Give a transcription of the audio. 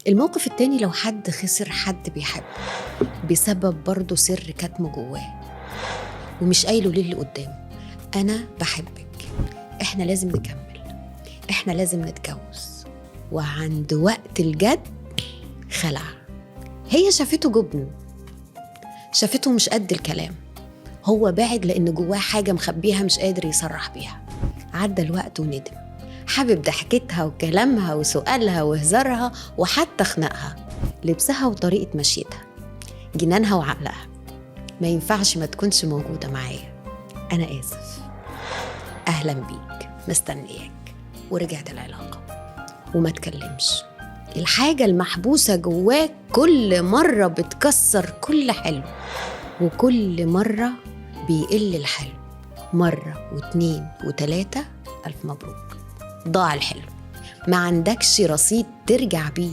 الموقف التاني لو حد خسر حد بيحبه بسبب برضه سر كتمه جواه ومش قايله للي قدامه، أنا بحبك، إحنا لازم نكمل، إحنا لازم نتجوز. وعند وقت الجد خلع. هي شافته جبن، شافته مش قد الكلام، هو بعد لأن جواه حاجة مخبيها مش قادر يصرح بيها. عدى الوقت وندم، حابب ضحكتها وكلامها وسؤالها وهزارها وحتى خناقها، لبسها وطريقة مشيتها، جنانها وعقلها. ما ينفعش ما تكونش موجودة معايا، أنا آسف، أهلا بيك، مستنياك. ورجعت العلاقة وما تكلمش. الحاجة المحبوسة جواك كل مرة بتكسر كل حلو، وكل مرة بيقل الحلو، مرة واتنين وتلاتة، ألف مبروك، ضاع الحلو. ما عندكش رصيد ترجع بيه.